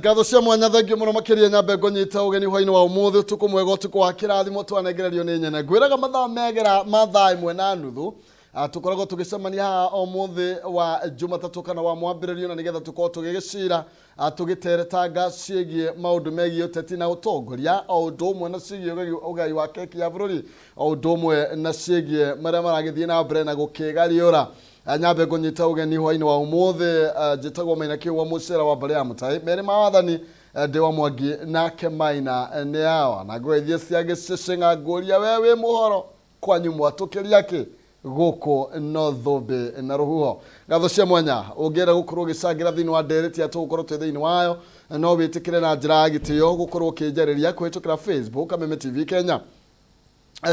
Ngatho cia mwanya, thengio mũno makĩria. Nyambe ngũnyita ũgeni hwainĩ wa ũmũthĩ, ũtukũ mwega, ũtukũ wa kĩrathimo twanengererio nĩ nyene. Ngwĩraga mathaa megera mathaa 1:30. Tũkoragwo tũgĩcemania haha o mũthĩ wa Jumatatũ kana wa mwambĩrĩrio, na nĩgetha tũkorwo tũgĩgĩcira, tũgĩteretanga ciĩgiĩ maũndũ megiĩ ũteti na ũtongoria, o ũndũ ũmwe na ciĩgiĩ ũgai wa keki ya bũrũri, o ũndũ ũmwe na ciĩgiĩ marĩa maragĩthiĩ na mbere na gũkĩgariũra. Nyambe ngũnyita ũgeni hwainĩ wa ũmũthĩ. Njĩtagwo Maina Kĩũwa, mũcera wa mbarĩ ya Mũtai merĩ ma wathani. Ndĩ wa Mwangi nake Maina nĩ awa na ngũgeithie cia gĩcĩcĩng'a, ngũria we wĩ mũhoro kwanyu mwatũkĩria kĩ gũkũ no thũmbĩ na rũhuho. Ngatho cia mwanya, ũngĩenda gũkorwo ũgĩcangĩra thĩinĩ wa ndereti ya tũgũkorwo twĩ thĩinĩ wayo, no wĩtĩkĩre na njĩra ya gĩtĩo gũkorwo ũkĩnjarĩria kũhĩtũkĩra Facebook Kameme TV Kenya,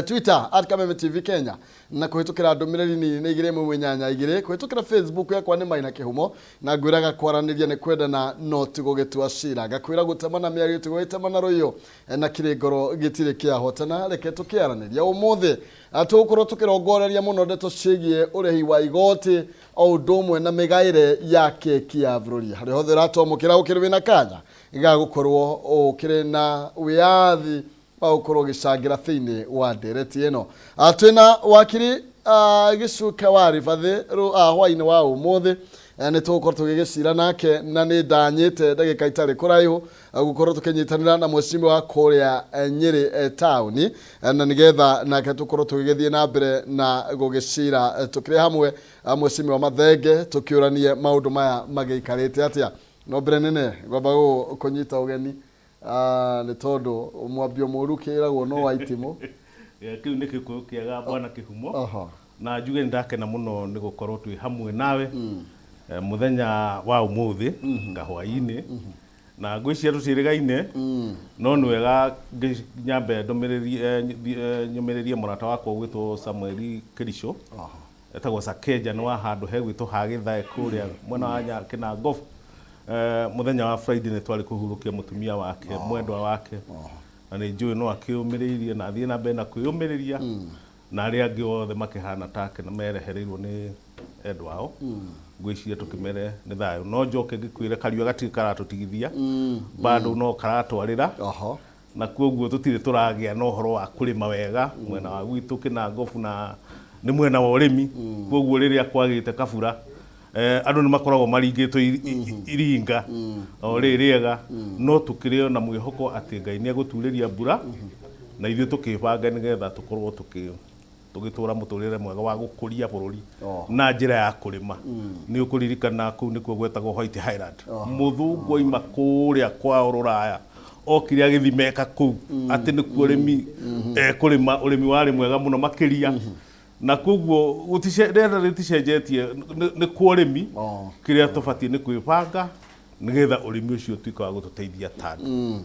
Twitter @KamemeTVKenya, na kũhĩtũkĩra ndũmĩrĩri nini nĩ 2182. Kũhĩtũkĩra Facebook yakwa nĩ Maina Kĩhumo. Na ngwĩraga kwaranĩria nĩ kwendana no ti gũgĩtua cira. Ngakwĩra gũtemana mĩario ti gũgĩtemana rũiyũ, na kĩrĩ ngoro gĩtirĩ kĩahotana. Reke tũkĩaranĩria ũmũthĩ. Tũgũkorwo tũkĩrongoreria mũno ndeto ciĩgiĩ ũrĩhi wa igoti, o ũndũ ũmwe na mĩgaĩre ya keki ya bũrũri. Harĩa hothe ũratwamũkĩra, ũkĩrĩ wĩna kanya ga gũkorwo ũkĩrĩ na wĩyathi wa gũkorwo ũgĩcangĩra thĩinĩ wa ndereti ĩno. Twĩna wakiri Gĩcuka wa Ribathĩ hwainĩ wa ũmũthĩ. Nĩ tũgũkorwo tũgĩgĩcira nake, na nĩ ndanyĩte ndagĩka itarĩ kũraihu gũkorwo tũkĩnyitanĩra na mũcimbi wa kũrĩa Nyĩrĩ taũni, na nĩgetha nake tũkorwo tũgĩgĩthiĩ na mbere na gũgĩcira tũkĩrĩ hamwe, mũcimbi wa Mathenge, tũkĩũranie maũndũ maya magĩikarĩte atĩa. No mbere nene ngwamba kũnyita ũgeni, nĩ tondũ mwambio mũru kĩragwo no wa itimũ. Kĩu nĩ Gĩkũyũ kĩega, bwana Kĩhumo. Na njuge nĩ ndakena mũno nĩ gũkorwo twĩ hamwe nawe mũthenya wa ũmũthĩ kahwainĩ, na ngwĩciria tũtiĩrĩgaine, no nĩ wega nyambe ndũmĩrĩrie, nyũmĩrĩrie mũrata wakwa ũgwĩtwo Samuel Kĩricũ, etagwo Sakeja, nĩ wa handũ hegwĩtwo ha Gĩthae kũrĩa mwena wa Kĩnangobu. Mũthenya wa Friday nĩ twarĩ kũhurũkia mũtumia wake, mwendwa wake, na nĩ njũĩ no akĩũmĩrĩirie na athiĩ na mbere na kwĩyũmĩrĩria, na arĩa angĩ othe makĩhana take na merehereirwo nĩ endwa ao. Ngwĩciria tũkĩmere nĩ thayũ. No njoke ngĩkwĩre kariũa gatirĩ karatũtigithia, bado no karatwarĩra, na koguo tũtirĩ tũragĩa na ũhoro wa kũrĩma wega mwena wa gwitũ Kĩnangobu, na nĩ mwena wa ũrĩmi. Koguo rĩrĩa kwagĩte kabura, andũ nĩ makoragwo maringĩtwo iringa o rĩ rĩega, no tũkĩrĩ na mwĩhoko atĩ Ngai nĩ egũturĩria mbura, na ithuĩ tũkĩbanga nĩgetha tũkorwo tũgĩtũra mũtũrĩre mwega wa gũkũria bũrũri na njĩra ya kũrĩma. Nĩ ũkũririkana kũu nĩkuo gwetagwo White Highland. Mũthũngũ aima kũrĩa kwao rũraya okire agĩthimeka kũu atĩ nĩkuo ũrĩmi ekũrĩma, ũrĩmi warĩ mwega mũno makĩria, na koguo rĩera rĩticenjetie, nĩ kwa ũrĩmi. Kĩrĩa tũbatiĩ nĩ kwĩbanga nĩgetha ũrĩmi ũcio ũtuĩke wa gũtũteithia ta andũ.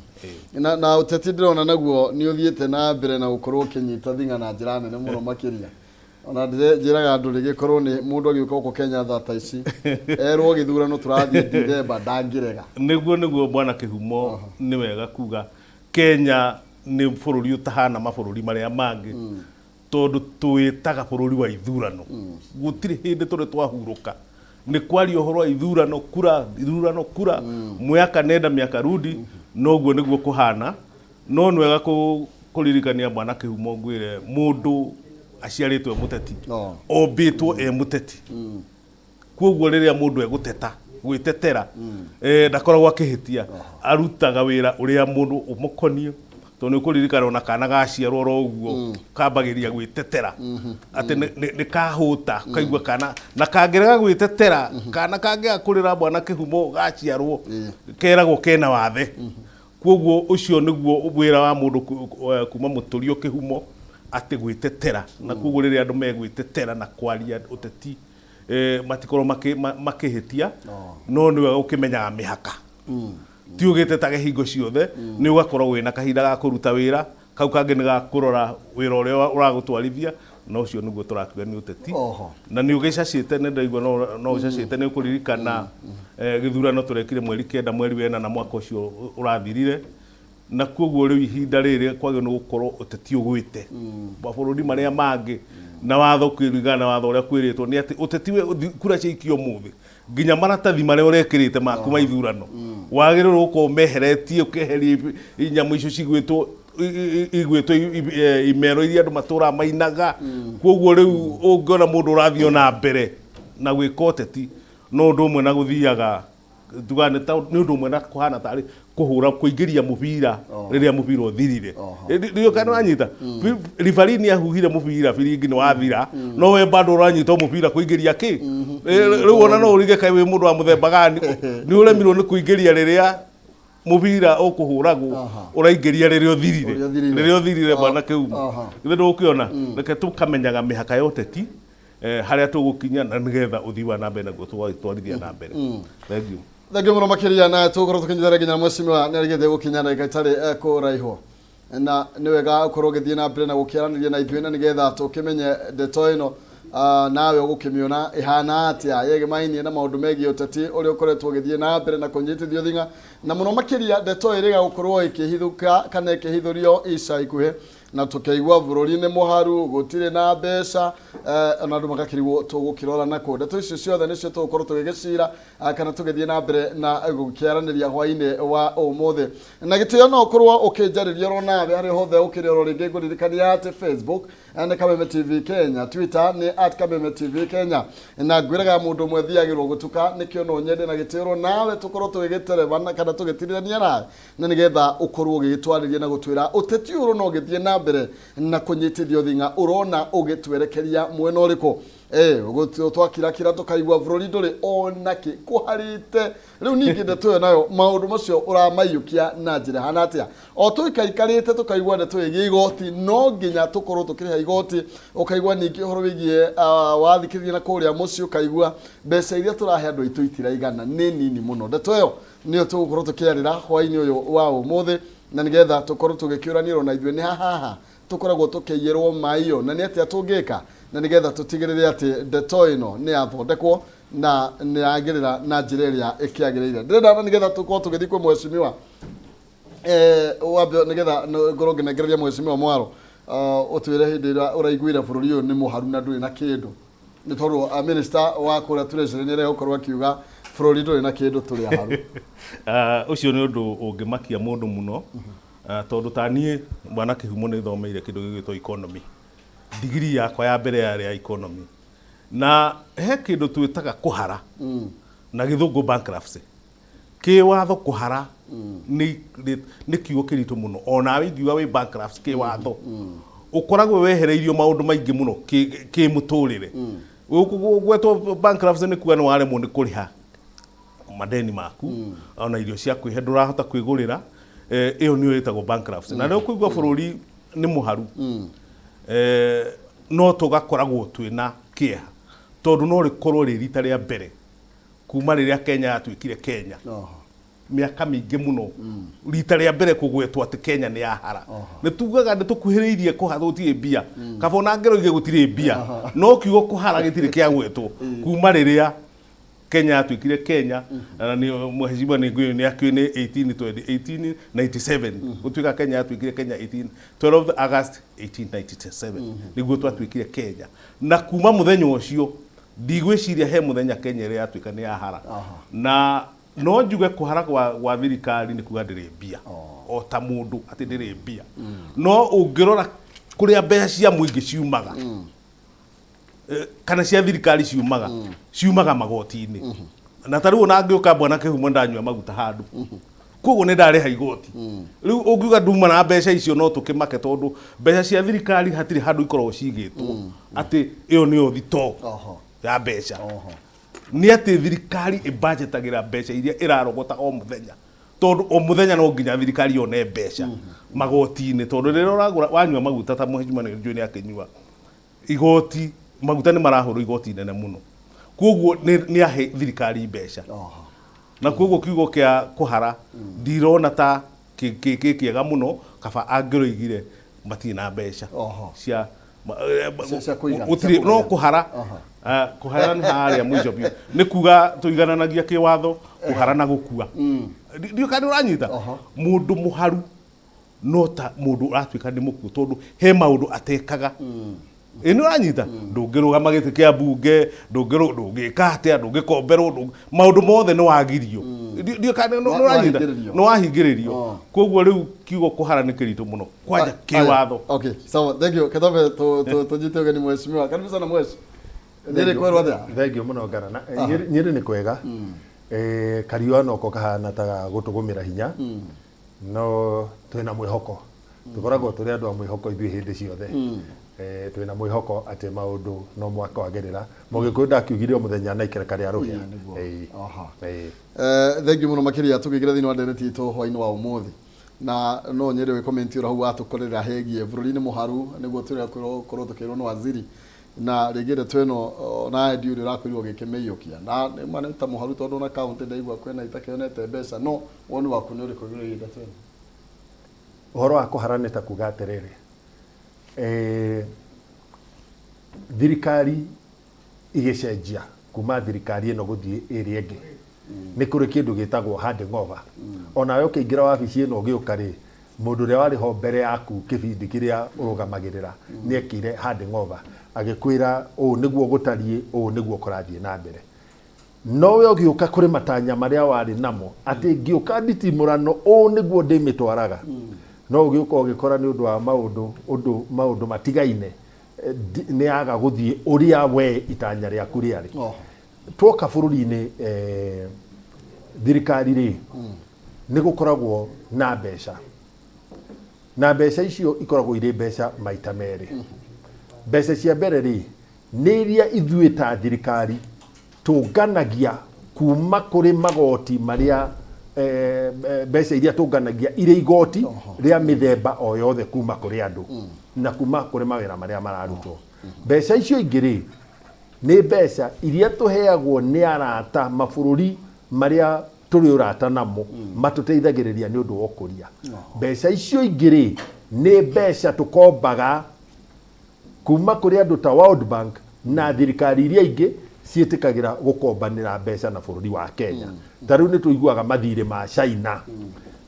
Na ũteti ndĩrona naguo nĩ ũthiĩte na mbere na gũkorwo ũkĩnyita thing'a na njĩra nene mũno makĩria. Ona njĩraga andũ rĩgĩkorwo nĩ mũndũ agĩũka gũkũ Kenya thaa ta ici, erwo gĩthurano tũrathiĩ Dithemba, ndangĩrega. Nĩguo bwana Kĩhumo, nĩ wega kuga Kenya nĩ bũrũri ũtahana mabũrũri marĩa mangĩ, tondũ twĩtaga bũrũri wa ithurano. Gũtirĩ hĩndĩ tũrĩ twahurũka nĩ kwaria ũhoro wa ithurano, kura, ithurano, kura, mwaka nenda mĩaka rudi, noguo nĩguo kũhana. No nĩ wega kũririkania bwana Kĩhumo, ngwĩre mũndũ aciarĩtwo e mũteti, ombĩtwo e mũteti. Koguo rĩrĩa mũndũ egũteta, gwĩtetera, ndakoragwo akĩhĩtia, arutaga wĩra ũrĩa mũndũ ũmũkoniĩ, tondũ nĩ ũkũririkana ona kana gaciarwo oro ũguo kambagĩria gwĩtetera atĩ nĩ kahũta, kaigua kana na kangĩrega gwĩtetera. Kana kangĩaga kũrĩra, bwana Kĩhumo, gaciarwo keragwo kena wathe. Koguo ũcio nĩguo wĩra wa mũndũ kuma mũtũrio kĩhumo, atĩ gwĩtetera. Na koguo rĩrĩa andũ megwĩtetera na kwaria ũteti, matikorwo makĩhĩtia. No nĩ wega ũkĩmenyaga mĩhaka, ti ũgĩtetage hingo ciothe. Nĩ ũgakorwo wĩna kahinda ga kũruta wĩra, kau kangĩ nĩ ga kũrora wĩra ũrĩa ũragũtwarithia, na ũcio nĩguo tũrakiuga nĩ ũteti. Na nĩ ũgĩcacĩte, nĩ ndaigua no ũcacĩte. Nĩ ũkũririkana gĩthurano tũrekire mweri 9 mweri wa 4 mwaka ũcio ũrathirire, na koguo rĩu ihinda rĩrĩ kwagĩrĩirwo nĩ gũkorwo ũteti ũgwĩte mabũrũri marĩa mangĩ, na watho, kũringana na watho ũrĩa kwĩrĩtwo nĩ atĩ ũteti kura ciaikio ũmũthĩ. Nginya maratathi marĩa ũrekĩrĩte maku ma ithurano wagĩrĩirwo gũkorwo meheretie, ũkeheria nyamũ icio cigwĩtwo igwĩtwo imero iria andũ matũraga mainaga. Koguo rĩu ũngĩona mũndũ ũrathiĩ ona mbere na gwĩka ũteti, no ũndũ ũmwe na gũthiaga tugaga nĩ nĩ ũndũ ũmwe na kũhana tarĩ kũhũra kũingĩria mũbira rĩrĩa mũbira ũthirire. Ndiũ kana wanyita ribari nĩ ahuhire mũbira, biringi nĩ wathira, no we bado ũranyita o mũbira kũingĩria kĩ. Rĩu ona no ũrige kaĩ wĩ mũndũ wa mũthemba gani, nĩ ũremirwo nĩ kũingĩria rĩrĩa mũbira ũkũhũragwo, ũraingĩria rĩrĩa ũthirire. Ũrĩa ũthirire. Rĩrĩa ũthirire, bwana Kĩhumo. Githĩ ndũgũkĩona? Reke tũkamenyaga mĩhaka ya ũteti, harĩa tũgũkinya na nĩgetha ũthii wa na mbere naguo tũgagĩtwarithia na mbere. Thank you. Thengiũ mũno makĩria, na tũgũkorwo tũkĩnyitana nginya mheshimiwa nĩ arigĩte gũkinya ndagĩka itarĩ kũraihwo, na nĩ wega ũkorwo ũgĩthiĩ na mbere na gũkĩaranĩria na ithuĩ, na nĩgetha tũkĩmenye ndeto ĩno, nawe ũgũkĩmĩona ĩhana atĩa, yegemainie na maũndũ megiĩ ũteti ũrĩa ũkoretwo ũgĩthiĩ na mbere na kũnyitithio thing'a, na mũno makĩria ndeto ĩrĩga gũkorwo ĩkĩhithũka kana ĩkĩhithũrio ica ikuhĩ, na tũkĩigua bũrũri nĩ mũharu, gũtirĩ na mbeca, ona andũ magakĩrigwo tũgũkĩrora nakũ. Ndeto icio ciothe nĩcio tũgũkorwo tũgĩgĩcira, kana tũgĩthiĩ na mbere na gũkĩaranĩria hwainĩ wa ũmũthĩ. Na gĩtĩo no ũkorwo ũkĩnjarĩria oro nawe harĩa hothe ũkĩrĩ. Oro rĩngĩ ngũririkania atĩ Facebook nĩ Kameme TV Kenya, Twitter nĩ @KamemeTV Kenya, na ngwĩraga mũndũ ũmwe thiagĩrwo gũtuka nĩkĩo no nyende na gĩtĩo nawe tũkorwo tũgĩgĩtereba kana tũgĩtirithania nawe, na nĩgetha ũkorwo ũgĩgĩtwarĩria na gũtwĩra ũteti ũyũ ũrona ũgĩthiĩ na mbere na kũnyitithio thing'a, ũrona ũgĩtwerekeria mwena ũrĩkũ. Twakirakira tũkaigua bũrũri ndũrĩ ona kĩ kũharĩte. Rĩu ningĩ ndeto ĩyo nayo, maũndũ macio ũramaiyũkia na njĩra hana atĩa, o tũikaikarĩte tũkaigua ndeto ĩgiĩ igoti, no nginya tũkorwo tũkĩrĩha igoti. Ũkaigua ningĩ ũhoro wĩgiĩ wathikĩrĩria na kũrĩa mũciĩ, ũkaigua mbeca iria tũrahe andũ aitũ itiraigana, nĩ nini mũno. Ndeto ĩyo nĩyo tũgũkorwo tũkĩarĩra hwaĩ-inĩ ũyũ wa ũmũthĩ, na nĩgetha tũkorwo tũgĩkĩũranĩrwo na ithuĩ nĩ hahaha tũkoragwo tũkĩiyĩrwo maiyo, na nĩ atĩa tũngĩka na nĩgetha tũtigĩrĩre atĩ ndeto ĩno nĩ yathondekwo na nĩ yagĩrĩra na njĩra ĩrĩa ĩkĩagĩrĩire. Ndĩrenda na nĩgetha tũkorwo tũgĩthiĩ kwĩ mheshimiwa, wambe nĩgetha ngorwo ngĩnengereria mheshimiwa mwaro, ũtwĩre hĩndĩ ĩrĩa ũraiguire bũrũri ũyũ nĩ mũharu na ndũrĩ na kĩndũ, nĩ tondũ minister wa kũrĩa Treasury nĩ aregũkorwo akiuga bũrũri ndũrĩ na kĩndũ, tũrĩ aharu. Ũcio nĩ ũndũ ũngĩmakia mũndũ mũno, tondũ ta niĩ, bwana Kĩhumo, nĩ thomeire kĩndũ gĩgwĩtwo economy. Digiri yakwa ya mbere yarĩ ya economy, na he kĩndũ twĩtaga kũhara, na gĩthũngũ bankruptcy. Kĩwatho kũhara nĩ kiugo kĩritũ mũno. Onawe ingiuga wĩ bankrupt kĩwatho, ũkoragwo wehereirio maũndũ maingĩ mũno kĩ mũtũrĩre. Gwetwo bankruptcy nĩ kuga nĩ waremwo nĩ kũrĩha madeni maku, ona irio cia kwĩhe ndũrahota kwĩgũrĩra. Ĩyo nĩyo ĩtagwo bankruptcy. Na rĩo kũigua bũrũri nĩ mũharu, no tũgakoragwo twĩna kĩeha, tondũ no rĩkorwo rĩ rita rĩa mbere kuma rĩrĩa Kenya yatuĩkire Kenya, mĩaka mĩingĩ mũno, rita rĩa mbere kũgwetwo atĩ Kenya nĩ yahara. Nĩ tugaga nĩ tũkuhĩrĩirie kũhara, gũtirĩ mbia, kaba ona ngero igĩ gũtirĩ mbia, no kiugo kũhara gĩtirĩ kĩagwetwo kuma rĩrĩa Kenya yatuĩkire Kenya. Na nĩ mheshimiwa nĩ ngũĩ nĩ akĩũĩ nĩ 1820 1897 gũtuĩka Kenya yatuĩkire Kenya, 18 12 August 1897 nĩguo twatuĩkire Kenya. Na kuma mũthenya ũcio ndigwĩciria he mũthenya Kenya ĩrĩa yatuĩka nĩ yahara. Na no njuge kũhara gwa thirikari nĩ kuga ndĩrĩ mbia, o ta mũndũ atĩ ndĩrĩ mbia. No ũngĩrora kũrĩa mbeca cia mũingĩ ciumaga, kana cia thirikari ciumaga, ciumaga magoti-inĩ. Na ta rĩu ona ngĩũka, bwana Kĩhumo, ndanyua maguta handũ, koguo nĩ ndarĩha igoti. Rĩu ũngiuga nduma na mbeca icio, no tũkĩmake, tondũ mbeca cia thirikari hatirĩ handũ ikoragwo cigĩtwo atĩ ĩyo nĩyo thitoo ya mbeca. Nĩ atĩ thirikari ĩbudgetagĩra mbeca iria ĩrarogota o mũthenya, tondũ o mũthenya no nginya thirikari yone mbeca magoti-inĩ, tondũ rĩrĩa ũragũra wanyua maguta, ta mheshimiwa nĩ njũĩ nĩ akĩnyua igoti maguta, nĩ marahũrwo igoti inene mũno, koguo nĩ ahe thirikari mbeca. Na koguo kiugo kĩa kũhara ndirona ta kĩ kĩega mũno, kaba angĩroigire matirĩ na mbeca cia Cia kũigana, gũtirĩ cia no kũgaya. kũhara. Kũhara nĩ harĩa mũico biũ, nĩ kuga tũigananagia kĩwatho kũhara na gũkua. Ndiũ kana ũranyita. Mũndũ mũharu no ta mũndũ ũratuĩka nĩ mũkuũ, tondũ he maũndũ atekaga. Ĩ nĩ ũranyita, ndũngĩrũgama gĩtĩ kĩa mbunge, ndũngĩka atĩa, ndũngĩkomberwo, maũndũ mothe nĩ wagirio. Ndiũĩ kana nĩ ũranyita. Wahingĩrĩrio. Nĩ wahingĩrĩrio. Oh. Koguo rĩu kiugo kũhara nĩ kĩritũ mũno kwanja kĩwatho. Okay, sawa, thank you. Ketobe tũnyite ũgeni mheshimiwa. Karibu sana mhesh. Nyĩrĩ kwerwo atĩa? Thengiũ mũno Ngarana. Nyĩrĩ nĩ kwega. Kariũa noko kahana ta gũtũgũmĩra hinya, no twĩna mwĩhoko. Tũkoragwo tũrĩ andũ a mwĩhoko ithuĩ hĩndĩ ciothe. Twĩna mwĩhoko atĩ maũndũ no mwaka wagĩrĩra. Mũgĩkũyũ ndakiugire o mũthenya na ikereka rĩa rũhĩa. Nĩguo. Ĩĩ. Aha. Ĩĩ. Thank you mũno makĩria tũkĩingĩra thĩinĩ wa ndereti itũ hwainĩ wa ũmũthĩ, na no nyende wĩ comment ũrĩa hau watũkorera hegie bũrũri-inĩ mũharu nĩguo tũrĩa korwo tũkĩrwo nĩ waziri na rĩngĩ ndeto ĩno nawe ndiũĩ ũrĩa ũrakorirwo ũgĩkĩmĩiyũkia, na nĩ ma nĩ ta mũharu tondũ ona county ndaigua kwĩna itakĩonete mbeca, no woni waku nĩ ũrĩkũ igũrũ rĩgiĩ ndeto ĩno? Ũhoro wa kũhara nĩ ta kuga atĩrĩrĩ, thirikari igĩcenjia kuma thirikari ĩno gũthiĩ ĩrĩa ĩngĩ, nĩ kũrĩ kĩndũ gĩtagwo handing over. Onawe ũkĩingĩra wabici ĩno ũgĩũka rĩ, mũndũ ũrĩa warĩ ho mbere yaku kĩbindi kĩrĩa ũrũgamagĩrĩra nĩ ekire handing over, agĩkwĩra ũũ nĩguo gũtariĩ, ũũ nĩguo kũrathiĩ na mbere. Nowe ũgĩũka kũrĩ matanya marĩa warĩ namo atĩ ngĩũka nditimũrano ũũ nĩguo ndĩmĩtwaraga, no ũgĩũka ũgĩkora nĩ ũndũ wa maũndũ ũndũ maũndũ matigaine, nĩ yaga gũthiĩ ũrĩa we itanya rĩaku rĩarĩ. Twoka bũrũri-inĩ, thirikari rĩ, nĩ gũkoragwo na mbeca, na mbeca icio ikoragwo irĩ mbeca maita merĩ. Mbeca cia mbere rĩ, nĩ iria ithuĩ ta thirikari tũnganagia kuma kũrĩ magoti marĩa, mbeca iria tũnganagia irĩ igoti rĩa mĩthemba o yothe kuma kũrĩ andũ na kuma kũrĩ mawĩra marĩa mararutwo. Mbeca icio ingĩ rĩ, nĩ mbeca iria tũheagwo nĩ arata mabũrũri marĩa tũrĩ ũrata namo matũteithagĩrĩria nĩ ũndũ wa ũkũria. Mbeca icio ingĩ rĩ, nĩ mbeca tũkombaga kuma kũrĩ andũ ta World Bank na thirikari iria ingĩ ciĩtĩkagĩra gũkombanĩra mbeca na bũrũri wa Kenya. Ta rĩu nĩ tũiguaga mathirĩ ma China,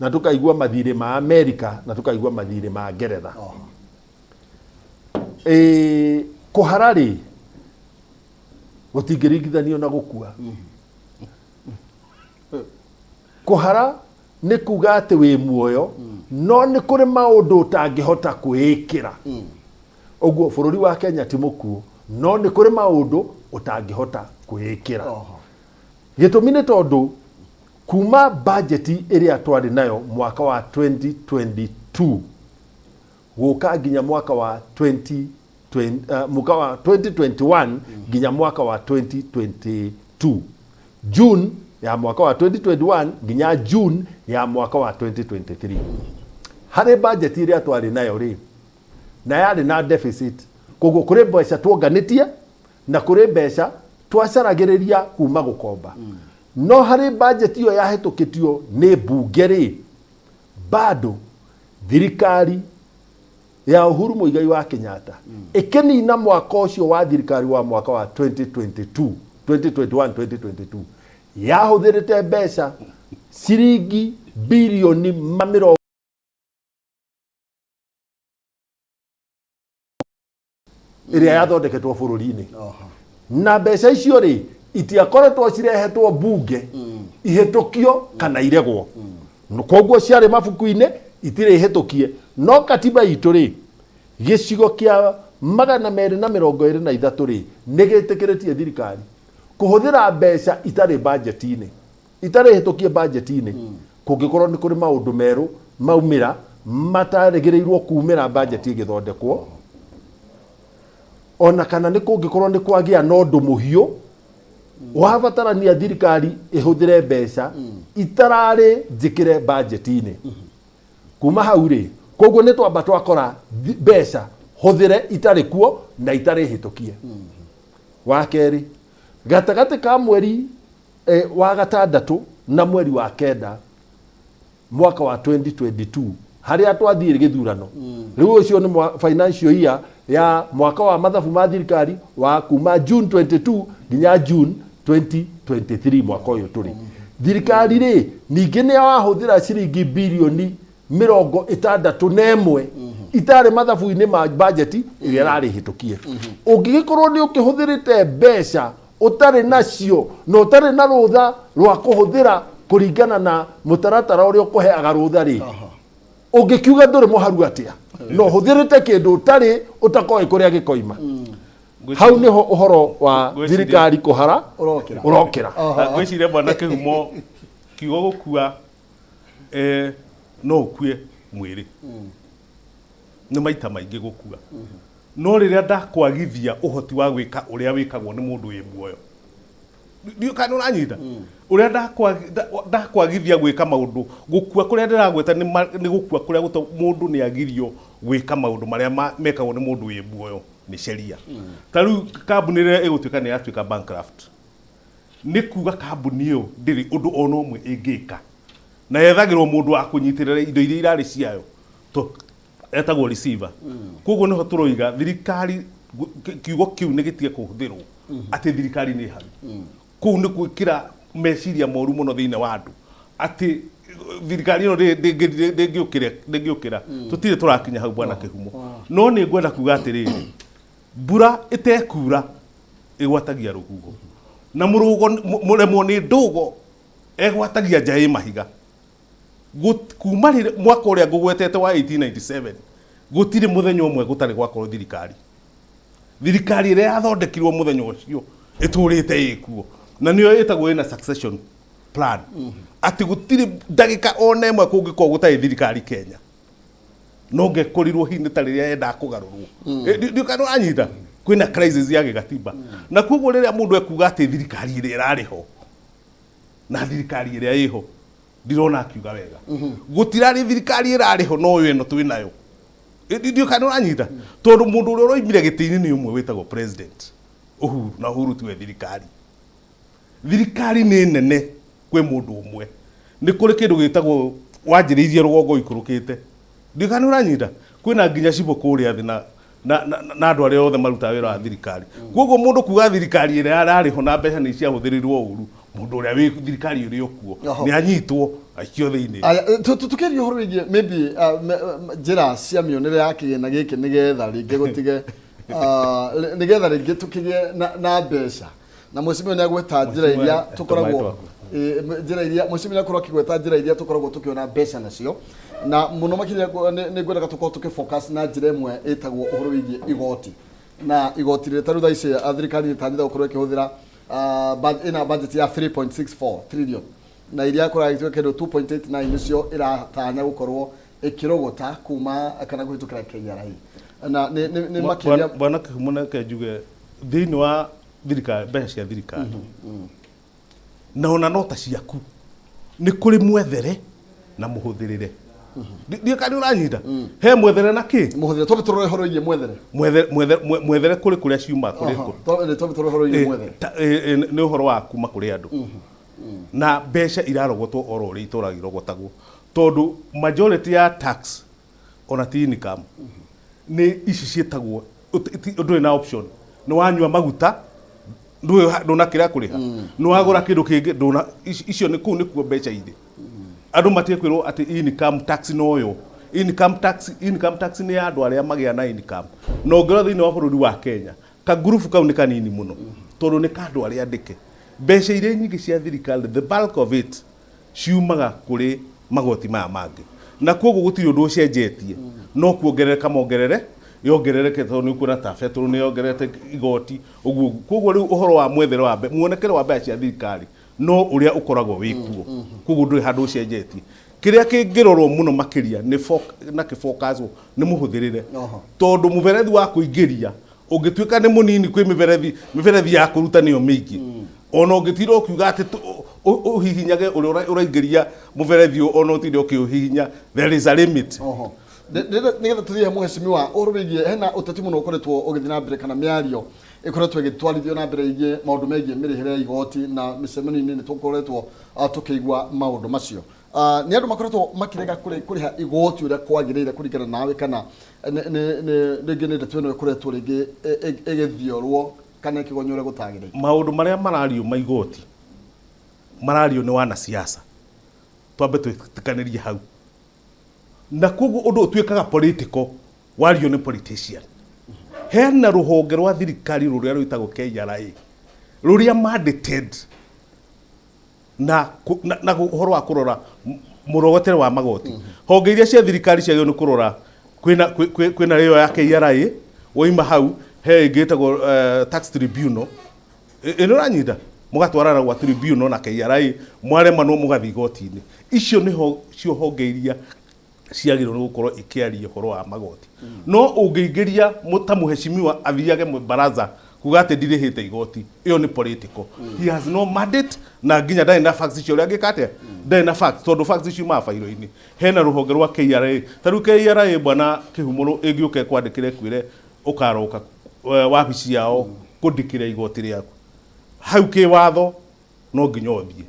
na tũkaigua mathirĩ ma America, na tũkaigua mathirĩ ma Ngeretha. Kũhara rĩ, gũtingĩringithanio na gũkua. Kũhara nĩ kuga atĩ wĩ muoyo, no nĩ kũrĩ maũndũ ũtangĩhota kwĩĩkĩra. Ũguo bũrũri wa Kenya ti mũkuũ, no nĩ kũrĩ maũndũ ũtangĩhota kwĩĩkĩra. Gĩtũmi nĩ tondũ kuma bajeti ĩrĩa twarĩ nayo mwaka wa 2022 gũka nginya mwaka wa mwaka wa 2021 nginya mwaka wa 2022, June ya mwaka wa 2021 nginya June ya mwaka wa 2023, harĩ bajeti ĩrĩa twarĩ nayo rĩ, na yarĩ na deficit. Koguo kũrĩ mbeca tuonganĩtie na kũrĩ mbeca twacaragĩrĩria kuma gũkomba, no harĩ bajeti ĩyo yahĩtũkĩtio nĩ mbunge rĩ, bado thirikari ya Uhuru Muigai wa Kenyatta ĩkĩnina mwaka ũcio wa thirikari wa mwaka wa 2022, 2021 2022, yahũthĩrĩte mbeca ciringi birioni ma mĩrongo ĩrĩa yathondeketwo bũrũri-inĩ, na mbeca icio rĩ, itiakoretwo cirehetwo mbunge ihĩtũkio kana iregwo. Koguo ciarĩ mabuku-inĩ itirĩ hĩtũkie, no katiba itũ rĩ, gĩcigo kĩa 223 rĩ, nĩ gĩtĩkĩrĩtie thirikari kũhũthĩra mbeca itarĩ bajeti-inĩ, itarĩ hĩtũkie bajeti-inĩ, kũngĩkorwo nĩ kũrĩ maũndũ merũ maumĩra matarĩgĩrĩirwo kumĩra bajeti ĩgĩthondekwo, ona kana nĩ kũngĩkorwo nĩ kwagĩa na ũndũ mũhiũ wabatarania thirikari ĩhũthĩre mbeca itararĩ njĩkĩre bajeti-inĩ. Kuma hau rĩ, koguo nĩ twamba twakora mbeca hũthĩre itarĩ kuo na itarĩ hĩtũkie. Wa kerĩ, gatagatĩ ka mweri wa gatandatũ na mweri wa kenda mwaka wa 2022, harĩa twathiĩ gĩthurano rĩu, ũcio nĩ financial year ya mwaka wa mathabu ma thirikari wa kuma June 22 nginya June 2023, mwaka ũyũ tũrĩ. Thirikari rĩ, ningĩ nĩ wahũthĩra ciringi birioni 61. Itarĩ mathabu-inĩ ma bajeti ĩrĩa ĩrarĩ hĩtũkie. Ũngĩgĩkorwo nĩ ũkĩhũthĩrĩte mbeca ũtarĩ nacio na ũtarĩ na rũtha rwa kũhũthĩra kũringana na mũtaratara ũrĩa ũkũheaga rũtha rĩ, ũngĩkiuga ndũrĩ mũharu atĩa na ũhũthĩrĩte kĩndũ ũtarĩ ũtakoĩ kũrĩa gĩkoima? Hau nĩho ũhoro wa thirikari kũhara ũrokĩra. Ũrokĩra. Na ngwĩciria, bwana Kĩhumo, kiugo gũkua, no ũkue mwĩrĩ nĩ maita maingĩ gũkua, no rĩrĩa ndakwagithia ũhoti wa gwĩka ũrĩa wĩkagwo nĩ mũndũ wĩ muoyo, ndiũ kana ũranyita ũrĩa ndakwagithia gwĩka maũndũ. Gũkua kũrĩa ndĩragweta nĩ gũkua kũrĩa mũndũ nĩ agirio gwĩka maũndũ marĩa mekagwo nĩ mũndũ wĩ muoyo nĩ sheria. Ta rĩu kambuni ĩrĩa ĩgũtuĩka nĩ yatuĩka bankrupt, nĩ kuga kambuni ĩyo ndĩrĩ ũndũ ona ũmwe ĩngĩka, na yethagĩrwo mũndũ wa kũnyitĩrĩra indo iria irarĩ ciayo to etagwo receiver. Koguo nĩho tũroiga thirikari kiugo kĩu nĩ gĩtige kũhũthĩrwo atĩ thirikari nĩ haru. Kũu nĩ gwĩkĩra meciria moru mũno thĩinĩ wa andũ atĩ thirikari ĩno ndĩngĩũkĩra. Tũtirĩ tũrakinya hau, bwana Kĩhumo, no nĩ ngwenda kuga atĩrĩrĩ, mbura ĩtekura ĩgwatagia rũhuho, na mũrũgo mũremwo nĩ ndũgo egwatagia nja ĩ mahiga. Kuma rĩrĩa mwaka ũrĩa ngũgwetete wa 1897, gũtirĩ mũthenya ũmwe gũtarĩ gwakorwo thirikari. Thirikari ĩrĩa yathondekirwo mũthenya ũcio ĩtũrĩte ĩkuo, na nĩyo ĩtagwo ĩna succession plan, atĩ gũtirĩ ndagĩka ona ĩmwe kũngĩkorwo gũtarĩ thirikari Kenya no ngekorirwo hihi nĩ ta rĩrĩa yendaga kũgarũrwo. Ndiũ kana ũranyita, kwĩna crisis ya gĩgatiba, na koguo rĩrĩa mũndũ ekuga atĩ thirikari ĩrĩa ĩrarĩ ho na thirikari ĩrĩa ĩho, ndirona akiuga wega. Gũtirarĩ thirikari ĩrarĩ ho, no ĩno twĩ nayo. Ndiũ kana ũranyita, tondũ mũndũ ũrĩa ũroimire gĩtĩ-inĩ nĩ ũmwe wĩtagwo President Uhuru, na Uhuru tiwe thirikari. Thirikari nĩ nene kwĩ mũndũ ũmwe. Nĩ kũrĩ kĩndũ gĩtagwo wanjĩrĩirie rũgongo ikũrũkĩte. Ndiũ kana ũranyita, kwĩna nginya cibũ kũrĩa thĩ na andũ arĩa othe marutaga wĩra wa thirikari. Koguo mũndũ kuga thirikari ĩrĩa yarĩ ho na mbeca nĩ ciahũthĩrirwo ũru, mũndũ ũrĩa wĩ thirikari ĩrĩ okuo nĩ anyitwo aikio thĩinĩ. Aya, tũkĩaria ũhoro wĩgiĩ maybe njĩra cia mĩonere ya kĩgĩna gĩkĩ nĩgetha rĩngĩ gũtige nĩgetha rĩngĩ tũkĩgĩe na mbeca, na mheshimiwa nĩ agweta njĩra iria Mheshimiwa, tũkoragwo tũmaĩ. Njĩra iria mheshimiwa nĩ akorwo akĩgweta, njĩra iria tũkoragwo tũkĩona mbeca nacio, na mũno makĩria nĩ ngwendaga tũkorwo tũkĩfocus na njĩra ĩmwe ĩtagwo ũhoro wĩgiĩ igoti, na igoti rĩrĩ ta rĩu thaa ici thirikari nĩ ĩtanyĩte gũkorwo ĩkĩhũthĩra ĩna budget ya 3.64 trillion, na iria kũragĩtuĩka kĩndũ 2.89 nĩcio ĩratanya gũkorwo ĩkĩrogota kuma kana kũhĩtũkĩra KRA, na nĩ makĩria. Bwana Kĩhumo, reke njuge thĩinĩ wa thirikari, mbeca cia thirikari na ona nota ciaku, nĩ kũrĩ mwethere na mũhũthĩrĩre. Ndiũ kana ũranyita, he mwethere na kĩ? Mũhũthĩre. Twambe tũrore ũhoro wĩgiĩ mwethere. Mwethere kũrĩ kũrĩa ciuma kũrĩ Twambe tũrore ũhoro wĩgiĩ mwethere. Nĩ ũhoro wa kuma kũrĩ andũ, na mbeca irarogotwo oro ũrĩa itũraga irogotagwo, tondũ majority ya tax ona ti income, nĩ ici ciĩtagwo ndũrĩ na option. Nĩ wanyua maguta, ndũnakĩra kũrĩha, nĩ wagũra kĩndũ kĩngĩ, ndũna icio nĩ kũu nĩkuo mbeca irĩ. Andũ matige kwĩrwo atĩ income tax noyo income tax. Income tax nĩ ya andũ arĩa magĩa na income, na ũngĩrora thĩinĩ wa bũrũri wa Kenya, kagurubu kau nĩ kanini mũno, tondũ nĩ ka andũ arĩa andĩke. Mbeca iria nyingĩ cia thirikari, the bulk of it, ciumaga kũrĩ magoti maya mangĩ, na koguo gũtirĩ ũndũ ũcenjetie, no kuongerereka mongerere yongerereke, tondũ nĩ ũkuona ta betũrũ nĩ yongererete igoti ũguo. Koguo rĩu ũhoro wa mwethere wa muonekere wa mbeca cia thirikari no ũrĩa ũkoragwo wĩ kuo, koguo ndũrĩ handũ ũcenjetie. Kĩrĩa kĩngĩrorwo mũno makĩria nĩ na kĩbokacwo nĩ mũhũthĩrĩre, tondũ mũberethi wa kũingĩria ũngĩtuĩka nĩ mũnini kwĩ mĩberethi ya kũruta nĩyo mĩingĩ, ona ũngĩtinda ũkiuga atĩ ũhihinyage ũrĩa ũraingĩria mũberethi ũyũ, ona ũtinde ũkĩũhihinya, there is a limit. Nĩgetha tũthiĩ he mheshimiwa, ũhoro wĩgiĩ hena ũteti mũno ũkoretwo ũgĩthiĩ na mbere kana mĩario ĩkoretwo ĩgĩtwarithio na mbere ĩgiĩ maũndũ megiĩ mĩrĩhĩre ya igoti, na mĩcemanio-inĩ nĩ tũkoretwo tũkĩigua maũndũ macio. Nĩ andũ makoretwo makĩrega kũrĩha igoti ũrĩa kwagĩrĩire kũringana nawe, kana rĩngĩ nĩ ndeto ĩno ĩkoretwo rĩngĩ ĩgĩthiorwo kana ĩkĩgonywo ũrĩa gũtagĩrĩire? Maũndũ marĩa marario ma igoti marario nĩ wanasiasa, twambe twĩtĩkanĩrie hau, na koguo ũndũ ũtuĩkaga political. Wario nĩ politician. Hena rũhonge rwa thirikari rũrĩa rwĩtagwo KRA rũrĩa mandated na kũ- na, na ũhoro wa kũrora m- mũrogotere wa magoti. Honge iria cia thirikari ciagĩrĩirwo nĩ kũrora kwĩna kwĩ- kwĩ- kwĩna ĩyo ya KRA, woima hau he ĩngĩ ĩtagwo tax tribunal. Ĩ nĩ ũranyita mũgatwarana gwa tribunal na KRA, mwaremanwo mũgathiĩ igoti-inĩ. Icio nĩho cio honge iria ciagĩrĩirwo nĩ gũkorwo ikĩaria ũhoro wa magoti. No ũngĩingĩria ta mũheshimiwa athiage baraza kuga atĩ ndirĩhĩte igoti, ĩyo nĩ political. He has no mandate na nginya ndarĩ na facts icio. Ũrĩa angĩka atĩa? Ndarĩ na facts, tondũ facts ciumaga bairo-inĩ. Hena rũhonge rwa KRA. Ta rĩu KRA, bwana Kĩhumo, ĩngĩũka ĩkwandĩkĩre ĩkwĩre ũkaroka wabici yao kũndĩkĩra igoti rĩaku hau, kĩwatho no nginya ũthiĩ.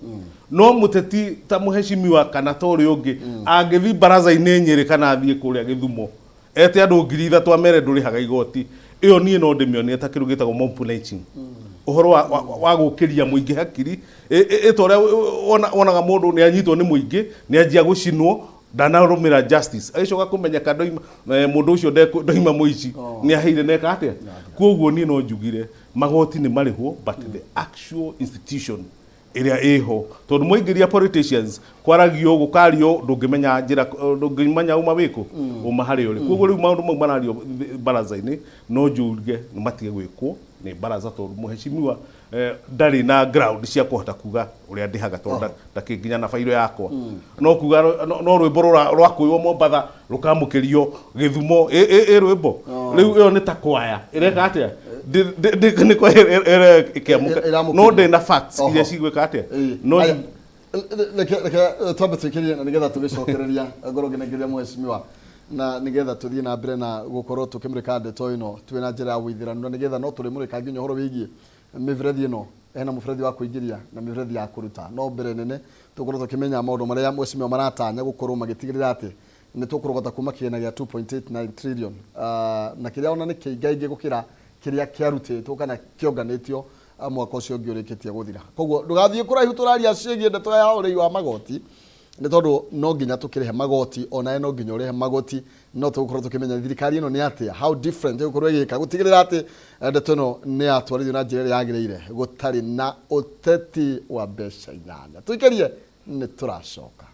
No mũteti ta mũheshimiwa kana ta ũrĩa ũngĩ angĩthiĩ baraza-inĩ Nyĩrĩ kana athiĩ kũrĩa Gĩthumo ete andũ 3000 amere ndũrĩhaga igoti, ĩyo niĩ no ndĩmĩonie ta kĩndũ gĩtagwo mob lynching, ũhoro wa gũkĩria mũingĩ hakiri. Ĩ ta ũrĩa wonaga mũndũ nĩ anyitwo nĩ mũingĩ, nĩ anjia gũcinwo, ndanarũmĩra justice, agĩcoka kũmenyeka ndoima mũndũ ũcio ndoima mũici, nĩ aheire neka atĩa. Koguo niĩ no njugire magoti nĩ marĩhwo, but the actual institution ĩrĩa ĩho, tondũ mwaingĩria politicians kwaragio gũkario, ndũngĩmenya njĩra, ndũngĩmenya uma wĩkũ, uma harĩa ũrĩ. Koguo rĩu maũndũ mau marario baraza-inĩ, no njuge nĩ matige gwĩkwo nĩ baraza, tondũ mũheshimiwa ndarĩ na ground cia kũhota kuga ũrĩa ndĩhaga, tondũ ndakĩnginya na bairo yakwa. No kuga no rwĩmbo rwakũywo Mombatha rũkamũkĩrio Gĩthumo, ĩ rwĩmbo rĩu ĩyo nĩ ta kwaya ĩreka atĩa? Nĩ kwaya ĩkĩamũka. Ĩramũkĩrio. No ndĩ na facts iria cigwĩka atĩa. No Aya, reke twambe twĩkĩrie na nĩgetha tũgĩcokereria ngorwo ngĩnengeria mheshimiwa na nĩgetha tũthiĩ na mbere na gũkorwo tũkĩmũrĩka ndeto ĩno twĩ na njĩra ya ũithĩranu, na nĩgetha no tũrĩmũrĩka nginya ũhoro wĩgiĩ mĩberethi ĩno. Hena mũberethi wa kũingĩria na mĩberethi ya kũruta, no mbere nene tũkorwo tũkĩmenya maũndũ marĩa mheshimiwa maratanya gũkorwo magĩtigĩrĩra atĩ nĩ tũkũrogota kuma kĩgĩna gĩa 2.89 trillion, na kĩrĩa ona nĩ kĩingaingĩ gũkĩra kĩrĩa kĩarutĩtwo kana kĩonganĩtio mwaka ũcio ũngĩ ũrĩkĩtie gũthira. Koguo ndũgathiĩ kũraihu, tũraria ciĩgiĩ ndeto ya ũrĩhi wa magoti, nĩ tondũ no nginya tũkĩrĩhe magoti, onawe no nginya ũrĩhe magoti. No tũgũkorwo tũkĩmenya thirikari ĩno nĩ atĩa, how different ĩgũkorwo ĩgĩka gũtigĩrĩra atĩ ndeto ĩno nĩ yatwarithio na njĩra ĩrĩa yagĩrĩire, gũtarĩ na ũteti wa mbeca inyanya. Tũikĩrie, nĩ tũracoka.